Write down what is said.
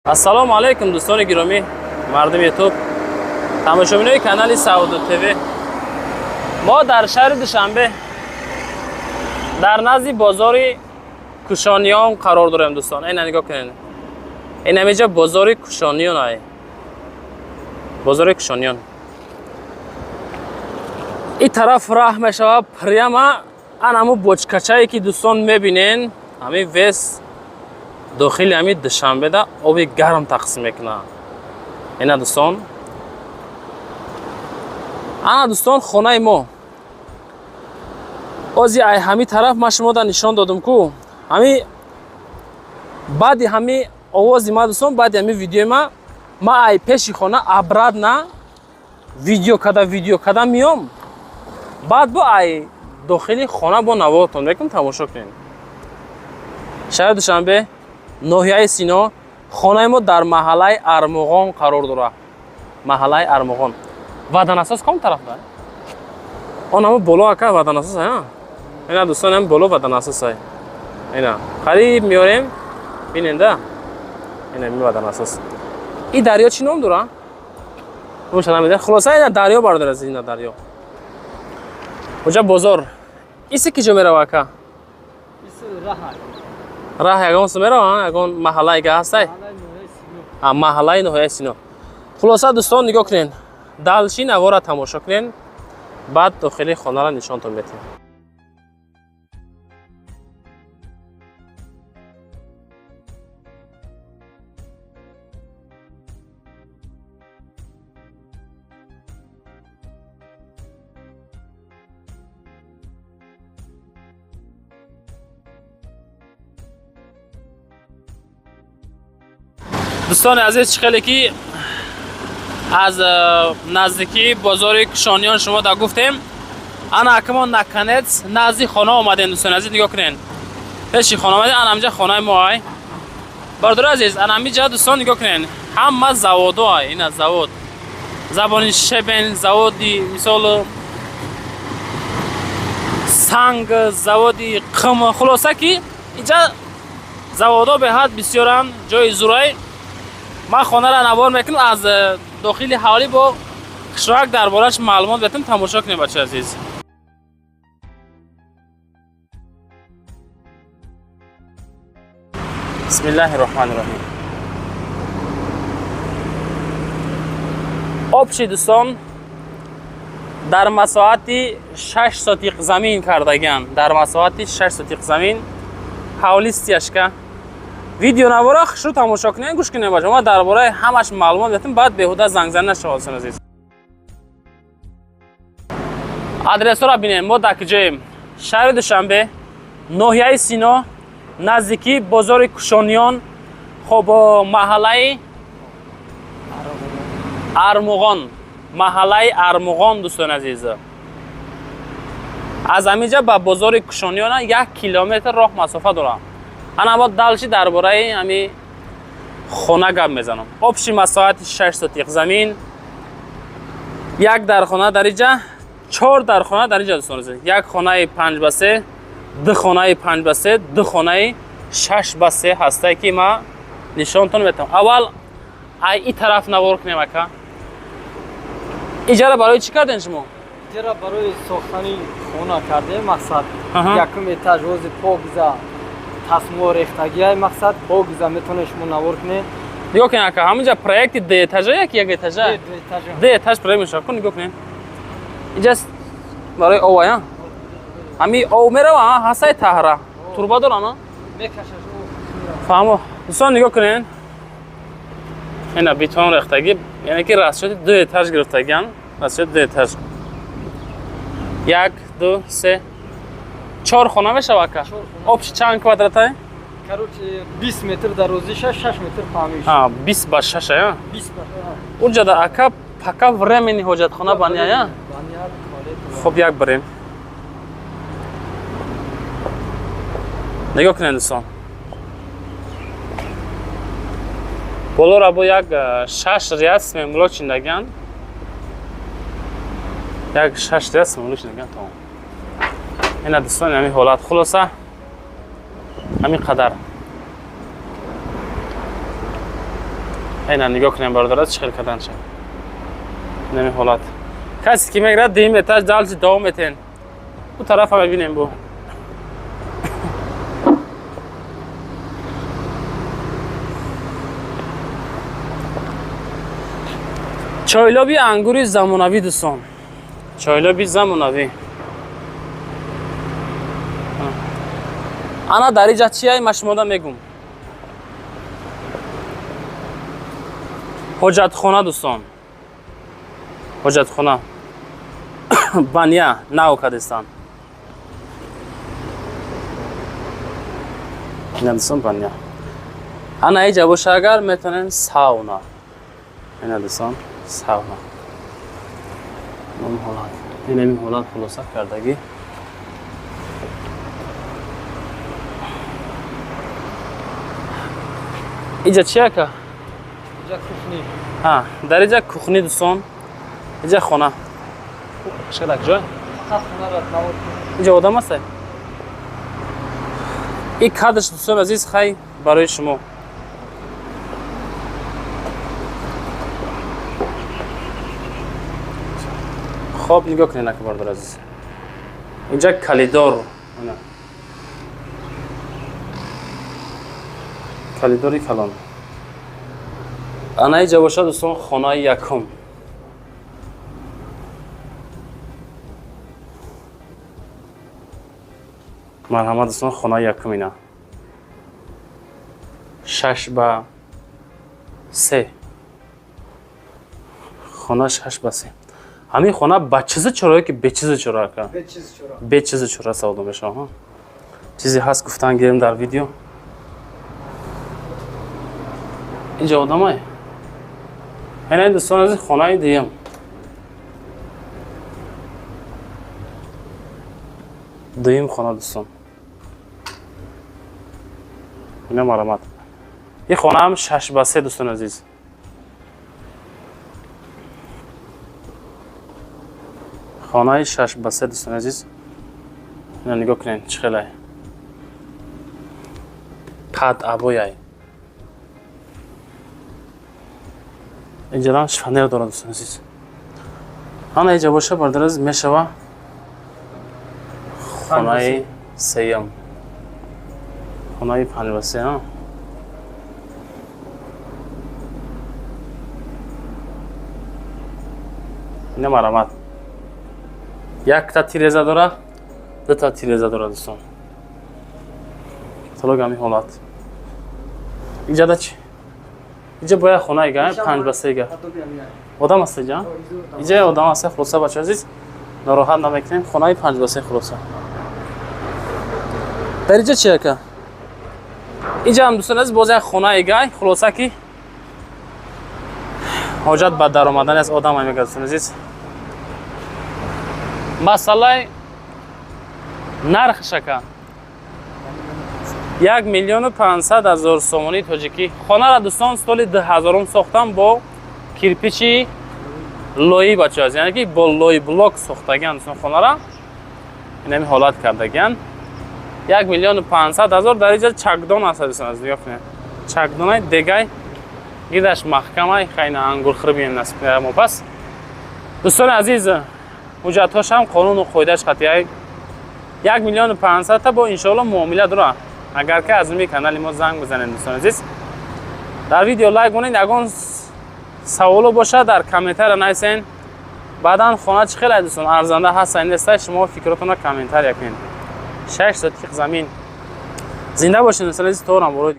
Ассалому алайкум, дӯстони гиромӣ, мардуми Ютуб, тамошобинои канали Сауду ТВ. Мо дар шаҳри Душанбе дар назди бозори Кушониён қарор дорем, дӯстон. Ина нигоҳ кунед, ин ҳамиҷа бозори Кушониён ай, бозори Кушониён. Ин тараф раҳ мешавад прямо ан ҳамун бочкачае ки дӯстон мебинен, ҳамин вес дохили ҳамин Душанбеда оби гарм тақсим мекунад. Ина дӯстон, ана дӯстон, хонаи мо. Ози ай ҳамин тараф ман шумода нишон додум ку, ҳами баъди ҳами овози ма, дӯстон, баъди ҳами видеои ма, ма ай пеши хона обратно видео када миём, баъд бо ай дохили хона бо навортон мекунам, тамошо кунед. Шаҳри Душанбе, ноҳияи Сино, хонаи мо дар маҳаллаи Армуғон қарор дорад. Маҳаллаи Армуғон. Ваданасос ком тараф да? Он ҳамо боло, ака, ваданасос, а ина дӯстон, ҳам боло ваданасос ай. Ина қариб меорем, биненда, ина ми ваданасос. И дарё чӣ ном дора? Хулоса, ина дарё, бардор, ина дарё, оҷа бозор. Иси ки ҷо мерава, ака? Раҳ ягон су мерава, ягон маҳаллаига ҳастай, маҳаллаи ноҳияи Сино. Хулоса, дӯстон, нигоҳ кунед, дальше навора тамошо кунед, баъд дохили хонаро нишонтон метиҳем. Дӯстони азиз, чӣ хеле ки аз наздикии бозори Кушониён шумо да гуфтем, ана акмо наконец назди хона омадем. Дӯстони азиз, нигоҳ кунед, пеши хона омадем. Ана ҳамҷа хонаи мо ай, бародари азиз. Ана ҳамиҷа, дӯстон, нигоҳ кунед, ҳама заводо ай. Ина завод забони шебен, заводи мисол санг, заводи қим. Хулоса ки инҷа заводо беҳад бисёранд, ҷои зурай. Ман хонара навор мекунам аз дохили ҳавлӣ, бо хушроак дар борааш маълумот бетам, тамошо кунем, бачаи азиз. Бисмиллаҳи роҳмани роҳим. Общий, дӯстон, дар масоҳати 6 сотиқ замин кардагиан, дар масоҳати 6 сотиқ замин ҳавли стяжка. Видеонавора хушрӯ тамошо кунед, гӯш кунед, бача. Ма дар бораи ҳамаш маълумот метам, баъд беҳуда зангзанӣ нашавад. Дӯстони азиз, адресҳоро бинем. Мо дар куҷоем? Шаҳри Душанбе, ноҳияи Сино, наздикии бозори Кушониён, хоб, маҳаллаи Армуғон, маҳаллаи Армуғон. Дӯстони азиз, аз ҳаминҷа ба бозори Кушониёна 1 километр роҳ масофа дорам. Ана мо дальше дар бораи ҳами хона гап мезанам. Общий масоҳати 6 сотиқ замин, як дархона дар иҷа, чор дархона дар иҷа. Дӯстон азиз, як хонаи 5 ба 3, ду хонаи 5 ба 3, ду хонаи 6 ба 3 ҳастае ки ма нишонтон метавам. Аввал ай и тараф навор кунем, ака. Иҷара барои чӣ кардем шумо? Иҷара барои сохтани хона кардем, мақсад якум этаж ҳози покиза, тасмо рехтагиай, мақсад покиза, метавонед шумо навор кунед. Нигоҳ кунед, ака, ҳаминҷа проекти ду этажа як як этажа, ду этаж проект мешавад. Кун, нигоҳ кунед, инҷа барои ов ая, ҳами ов мерава, ҳастай таҳра турба дорам. Фаҳмо, дӯстон, нигоҳ кунед, ина бетон рехтагӣ, яъне ки расчёти ду этаж гирифтагиан, расчёти ду этаж. Як, ду, се, чор хона мешава, ака. Общий чанд квадратай? Короче, 20 метр дарозиша, 6 метр паҳмиш. 20 ба 6 ая? 20 ба. Унҷада, ака, пока временный ҳоҷатхона, баняя. Хоб, як барем, нигоҳ кунед, дӯстон, болора бо як шаш ряд смемло чиндагиан, як шаш ряд смемло чиндагиан, тамом. Ина, дӯстон, ҳамин ҳолат. Хулоса, ҳамин қадар. Айна нигоҳ кунем бародараз чӣ хел карданша. Нами ҳолат. Касе ки мегирад дуюм этаж дальше давом метен. Ӯ тарафа мебинем бу. Чойлоби ангури замонавӣ дӯстон. Чойлоби замонавӣ. Ана дар иҷа чия ма шумода мегум. Ҳоҷатхона дӯстон. Ҳоҷатхона. Баня нав кардистан. Ина дӯстон баня. Ана иҷа боша агар метавонем сауна. Ина дӯстон сауна. Ин ҳолат. Ин ҳолат хулоса кардагӣ. Иҷа чи ака? Иҷа кухни. Ҳа, дар иҷа кухни дӯстон. Иҷа хона. Шадак ҷой? Фақат хонаро навор кун. Иҷа одам аст? И кадрш дӯстон азиз хай барои шумо. Хоб нигоҳ кунед ака бародар азиз. Инҷа калидор. Калидори калон. Ана иҷа бошад дӯстон хонаи якум. Марҳамат дӯстон хонаи якум ина. 6 ба 3. Хона 6 ба 3. Ҳамин хона ба чизи чора ки бе чизи чора ака? Бе чизи чора. Бе чизи чора савдо мешавад. Чизе ҳаст гуфтан гирем дар видео. Инҷа одамай. Ина дӯстон аз хонаи дуюм. Дуюм хона дӯстон. Ина марҳамат. Ин хона ҳам 6 ба 3 дӯстон азиз. Хонаи 6 ба 3 дӯстон азиз. Ина нигоҳ кунед чӣ хелай. Қад абояй. Инҷадан шифонер дорад дӯстон азиз. Ана иҷа боша бародар азиз мешава хонаи сеюм. Хонаи 5 ба 3, ҳа? Ина марҳамат. Якта тиреза дора, дута тиреза дора дӯстон. Каталог ҳамин ҳолат. Иҷада чи? Иҷа бояд хонаи га, 5 ба 3 га. Одам аст иҷа? Иҷа одам аст, хулоса бача азиз. Нороҳат намекунем, хонаи 5 ба 3 хулоса. Дар иҷа чи ака? Иҷа ҳам дӯстон азиз боз як хонаи гай, хулоса ки ҳоҷат ба даромадан аст одам мегӯяд дӯстон азиз. Масъалаи нархш ака 1 500 000 сомонии тоҷикӣ. Хонара дӯстон соли 2000 сохтам бо кирпичи лоӣ бача аст, яъне ки бо лои блок сохтагиан дӯстон хонара. Инами ҳолат кардагиан. 1 500 000 дар иҷа чакдон аст дӯстон аз нигоҳ кунед. Чакдонай дегай гирдаш маҳкамай хайна ангурхӯр бием насиб мо пас. Дӯстони азиз, ҳуҷҷатҳош ҳам қонуну қоидааш қатъияй. 1 500 000 та бо иншоалло муомила дора. Агар ки аз рӯи канали мо занг бизанед дӯстони азиз. Дар видео лайк монед, ягон саволо бошад дар комментария нависен. Баъдан хона чӣ хелай дӯстон, арзанда ҳаст неста, шумо фикротонро комментария кунед. 6 сотиқ замин. Зинда бошед дӯстони азиз, то рамборои.